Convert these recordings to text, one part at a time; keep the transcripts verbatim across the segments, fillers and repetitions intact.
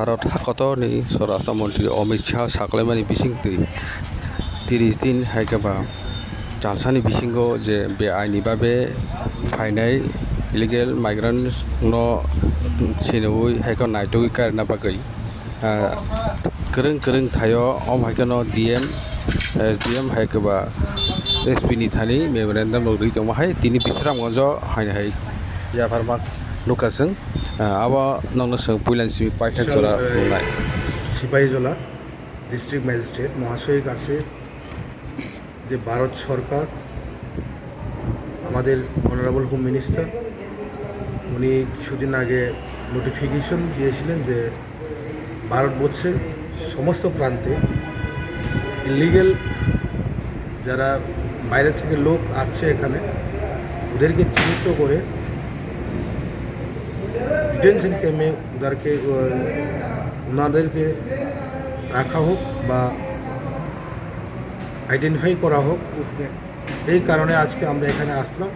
Bharat hakotorni Swarashtra Montri Amit Shah saklaimani bisingtwi tris din hai khe ba chansani bisingo je beaini babe phainai illegal migrants no siniwi hai khe naitugwi karina bagwi, ah, kwrwng kwrwng thaio, om hai kheno D M, S D M hai khe ba S P ni thani memorandum rok rwi tongma hai tini Bisramganjo haino hai yapharma nukha chwng. Ah, abo nokno chwng puilani simi paithak jora phunuknai. Sepahijala district magistrate মহাশয়ের কাছে যে ভারত সরকার আমাদের honourable home minister উনি কিছুদিন আগে নোটিফিকেশন দিয়েছিলেন যে ভারতবর্ষে সমস্ত প্রান্তে ইলিগ্যাল যারা বাইরে থেকে লোক আসছে এখানে, ওদেরকে চিহ্নিত করে ডিটেনশন ক্যাম্পে ওদেরকে, ওনাদেরকে রাখা হোক বা আইডেন্টিফাই করা হোক। এই কারণে আজকে আমরা এখানে আসলাম।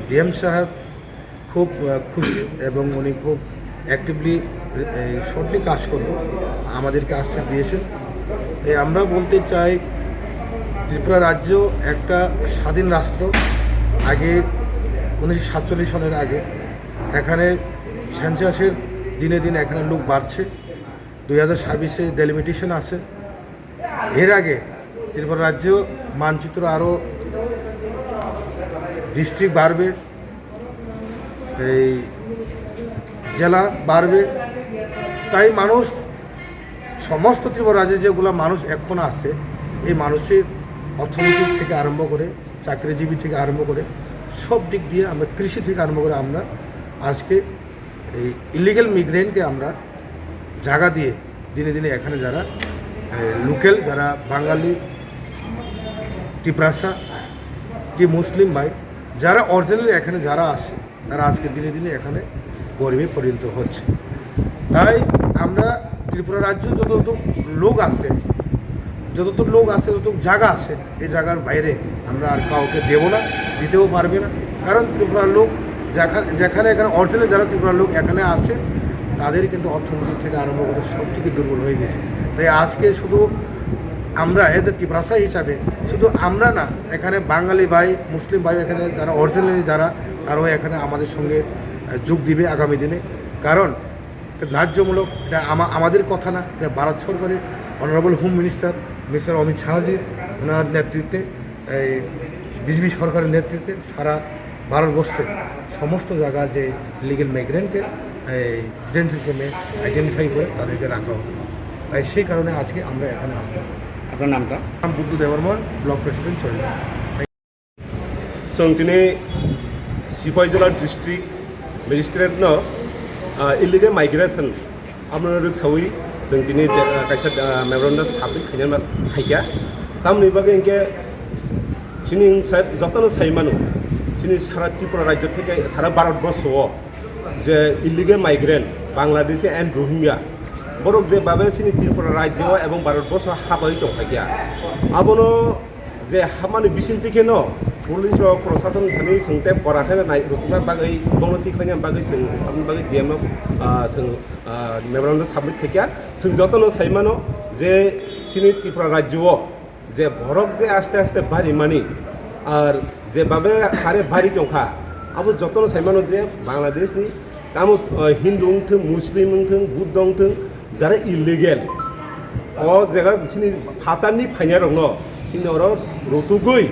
ডিএম সাহেব খুব, আহ, খুশি এবং উনি খুব অ্যাক্টিভলি, এই, শর্টলি কাজ করব, আমাদেরকে আশ্বাস দিয়েছেন। তাই আমরা বলতে চাই, ত্রিপুরা রাজ্য একটা স্বাধীন রাষ্ট্র। আগে উনিশশো সাতচল্লিশ সনের আগে এখানে সেন্সাসের দিনে দিনে এখানে লোক বাড়ছে। দুই হাজার ছাব্বিশে ডেলিমিটেশন আছে। এর আগে ত্রিপুরা রাজ্য মানচিত্র আরও ডিস্ট্রিক্ট বাড়বে, এই জেলা বাড়বে। তাই মানুষ, সমস্ত ত্রিপুরা রাজ্যে যেগুলো মানুষ এখন আছে, এই মানুষের অর্থনীতি থেকে আরম্ভ করে, চাকরিজীবী থেকে আরম্ভ করে, সব দিক দিয়ে আমরা, কৃষি থেকে আরম্ভ করে, আমরা আজকে এই ইলিগ্যাল মিগ্রেন্টকে আমরা জায়গা দিয়ে দিনে দিনে এখানে যারা, এ, লোকাল, যারা বাঙালি, তিপ্রাসা, কি মুসলিম ভাই, যারা অরিজিনালি এখানে যারা আছে, তারা আজকে দিনে দিনে এখানে গরিবে পরিণত হচ্ছে। তাই আমরা ত্রিপুরা রাজ্য যতটুকু লোক আছে, যতটুকু লোক আছে, যতটুকু জায়গা আছে, এই জায়গার বাইরে আমরা আর কাউকে দেব না, দিতেও পারবে না। কারণ ত্রিপুরার লোক যেখানে, যেখানে এখানে অরিজিনাল যারা ত্রিপুরার লোক এখানে আছে, তাদের কিন্তু অর্থনীতি থেকে আরম্ভ করে সব থেকে দুর্বল হয়ে গেছে। তাই আজকে শুধু আমরা এজ এ তিপ্রাসা হিসাবে শুধু আমরা না, এখানে বাঙালি ভাই, মুসলিম ভাই, এখানে যারা অরিজিনালি যারা, তারাও এখানে আমাদের সঙ্গে, আহ, যোগ দিবে আগামী দিনে। কারণ এটা ন্যায্যমূলক, এটা আমা-, আমাদের কথা না, এটা ভারত সরকারের honourable home minister mister Amit শাহজি, ওনার নেতৃত্বে, এই বিজেপি সরকারের নেতৃত্বে সারা ভারতবর্ষে সমস্ত জায়গার যে ইলিগ্যাল মাইগ্রেন্টকে এই ডিটেনশন ক্যাম্পে আইডেন্টিফাই করে তাদেরকে রাখা হবে। তাই সেই কারণে আজকে আমরা এখানে আসলাম। আপনার নামটা? নাম Buddha Debbarma, block president Chandigarh. Chwng tini Sipaijala district magistrate no, ah, illegal migration abono rwksawi chwng tini, ah, kaisa, ah, memorandum submit khaina khaikha. Tamoni bagwi hinkhe chini wngsa jotono sai mano, chini sara Tripura rajyo theke sara Bharat borso o je illegal migrant, Bangladeshi and Rohingya, borok je babe chini Tripura rajyo ebong Bharat borso habaiwi tongkhaikha, abono je hapmani bisingtwi kheno police rok, prosason thani chwng tei kora khe nai rwtwkna bagwi, bono tikhlaina bagwi chwng aboni bagwi D M no, ah, chwng, ah, memorandum submit khaikha. Chwng jotono sai mano je chini Tripura rajyo o je borok je aste aste barimani, ar je babe hare bari tongkha, abo jotono sai mano je Bangladesh ni tamo, ah, Hindu wngthwng, Muslim wngthwng, Buddha wngthwng, jara illegal o jaga chini phatarni phainai rokno chini oro rutugwi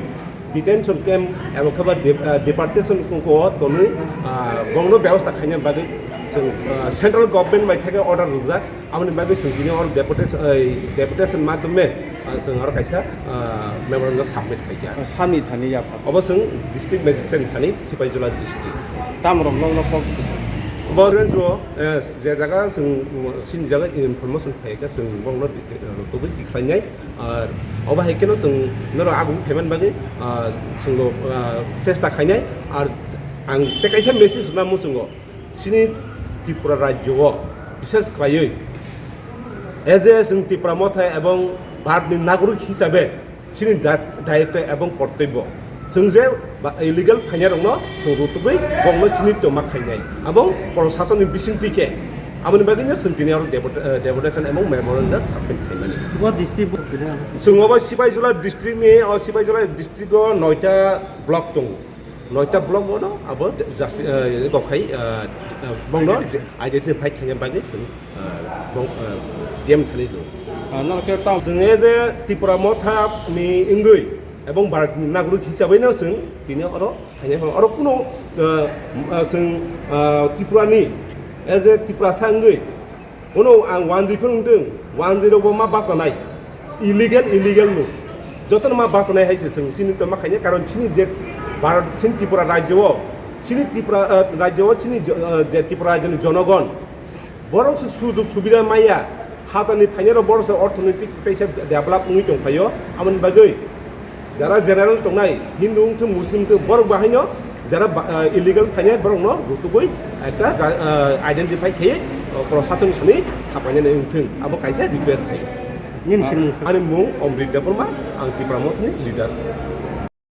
detention camp ebo khe ba de-, ah, deportation o tonwi, ah, bongno bebosta khaina bagwi chwng, ah, central government bai theke order rwjak. Aboni bagwi chwng tini oro deputation, ei, deputation madhyome, ah, chwng oro kaisa, ah, memorandum submit khaikha. Samni thani yapha. Obo chwng district magistrate thani Sipaijala district. Tamrok nokno kok. Obo chwng, eh, je jaga chwng, chini jaga information phaikha chwng bongno, eh, tubui tikhlainai. Ar obo hai kheno chwng norok aguk phaiman bagwi, ah, chwngno, ah, chesta khainai. Ar ang tei kaisa message rwna muchungo. Chini Tripura rajyo o, bishes khlaiwi, as a chwng Tipra Motha ebong Bharatni nagorik hisabe chini da-, dayitto ebong kortobyo, chwng je ba illegal phainai rokno chwng rutugwi bongno chini tongma khainai, ebong prosasonni bisingtwi khe Aboni bagwino chwng tini oro deputa-, eh, deputation emon memorandum submit khaimani. What district? Chwng obo Sipaijala district ni, o Sipaijala district o noita block tongo. Noita block bono abo justi-, eh, kok khai, eh, eh, bongno identify khaina bagwi chwng, eh, bong, eh, D M thani do. Ah, no, khe tamo. Chwng as a Tipra Motha ni wngwi ebong Bharat ni nagorik hisabai no chwng tini oro khaina phano oro kuno, eh, eh, chwng, eh, Tripura ni as a Tiprasa wngwi Uno ang one G phano wngtong, one G rokbo ma bachanai, illegal, illegal no. Jotono ma bachanai hai se chwng chini to ma khaina, karon chini je Bharat, chini Tripura rajyo o, chini Tripura, eh, rajyo o chini jo-, eh, je Tripura rajyo ni jonogon, borok se sujog subida maya, hatani phainai rok borok se orthonoitik teisa develop wngwi tong phaio, aboni bagwi Jara general tongnai, Hindu wngthung, Muslim wngthung, borok bahaino jara ba-, ah, illegal phainai borokno rutugwi ekta ja-, ah, identify khaiwi, oh, prosason thani sapainani wngthung, abo kaisa request khai. Nini sinimung sa? Ani mung Omrit Debbarma, ang Tipra Mothani leader.